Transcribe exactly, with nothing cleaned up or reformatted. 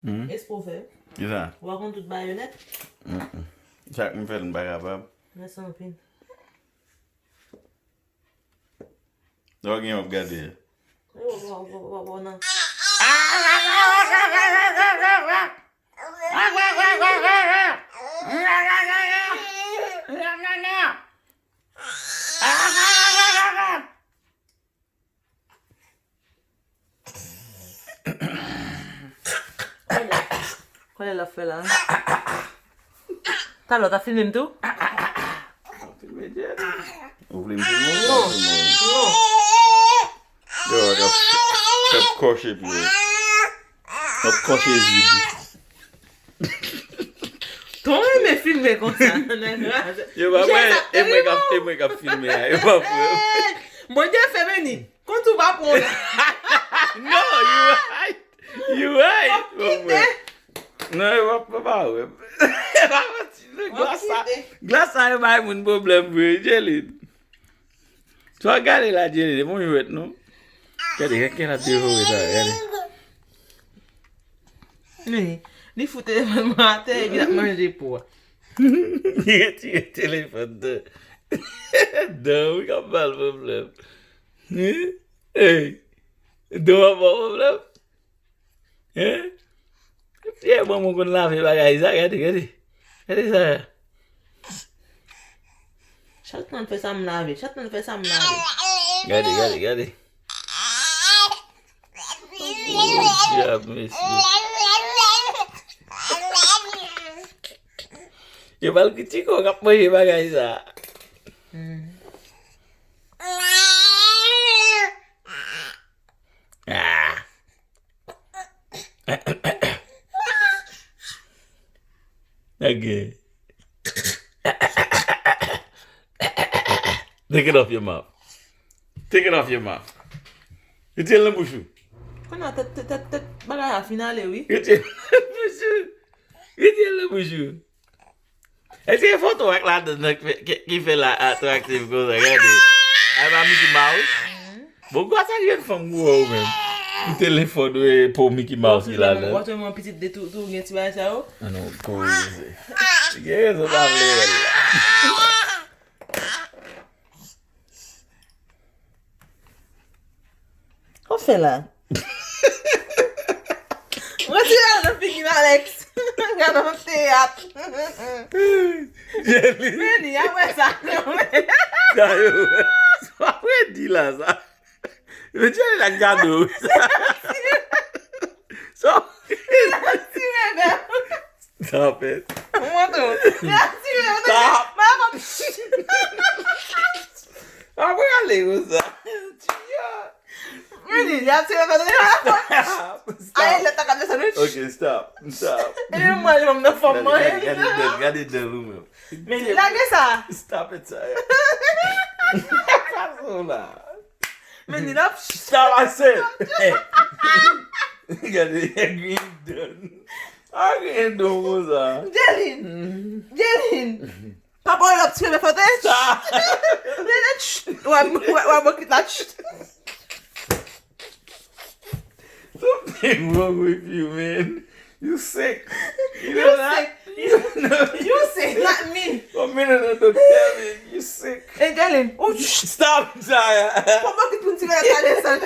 Hmm? Espo fè. Kisa? Ou pa konn tout bayonèt? Mm-mm. Chak m fè l, m pa kapab. Mèsi anpil. Sa w gen w ap gade a? Yo, w ap, w ap, w ap, w ap nan. Kòlè l ap fè la. Talè w ta filme m tou? Filme Jerry. Ou vle m filme w? Non, non. Yo, w ap, w ap kòche pye w. W ap kòche zye w. Ton renmen filme konsa. Yo pa wè, e mwen k ap, e mwen k ap filme a. Yo pa wè. Bondye fè beni. Konn tou pa pran w la. No, you right. You right. Bon, mwen. Non, e pa, pa, pa wè. E pa manti, non, glas sa, glas sa yo bay moun pwoblèm vre, Jelin. Swa gade la, Jelin, e bon jwèt, non. Gade, gade kèl ap devore sa, gade. Li, li fout telefòn mwen atè, epi l ap manje po a. Li retire telefòn de, dan wi k ap ba l pwoblèm. Hein? Hey! Dan w ap ba w pwoblèm? Hein? Pyè bon moun konn lave bagay sa, gade, gade. Gade sa. Chak tan l fè sa m lave, chak tan l fè sa m lave. Gade, gade, gade. Gwo dyab, mesye. Yo pral kritike w k ap manje bagay sa. Hmm. Ah. Ok. Take it off your mouth. Take it off your mouth. Retire l nan bouch ou. Kounye a tèt, tèt, tèt, tèt bagay la fin ale, wi. Retire l nan bouch ou. Retire l nan bouch ou. Èske e foto ak ladan nan ki fè, ki, ki fè l atraktif konsa? Gade. A pa Mickey Mouse? Bon, gwa sa jèn fanm gwo ou menm. Pou telefòn ou e po Mickey Mouse ki ladan. W ap wè yon pitit de tou, tou gen ti bagay sa yo? Ah non, koze. Gen rezon pa vle wè l la. Ou fè la? Retire l nan figi m, Alex. Gade yon teyat. Jelly. Vini, apre sa, kanmenm. Sa yo, sa w ap redi la, sa. Jelly la gade w. Sa w ap redi. Retire, bèl. Stop it. Mwen tou. Stop. Mwen ap ap. Apre ale konsa. Meni, y ap tire fè tande. Stop. Stop. Aye, lè ta ka desann, wi. Ok, stop. Stop. E mwen, mwen nan fòm mwen. Gade, gade, gade, gade dan ou menm. Meni, lage sa. Stop it, sa. Sa se la. Meni, l ap. Stop, I said. Hey. Gade, green done. A gen don konsa. Jelin. Jelin. Papa w ap tire fè tande. Sa. Lè, lè, ch, w ap, w ap, w ap bokit la, ch. Something wrong with you, man. You sick. You know that? You sick. You sick, not me. One minute ago, tell me you sick. Hey, Jelin. Oh, ch. Stop, Jaya. W ap bokit pou n tire la desann.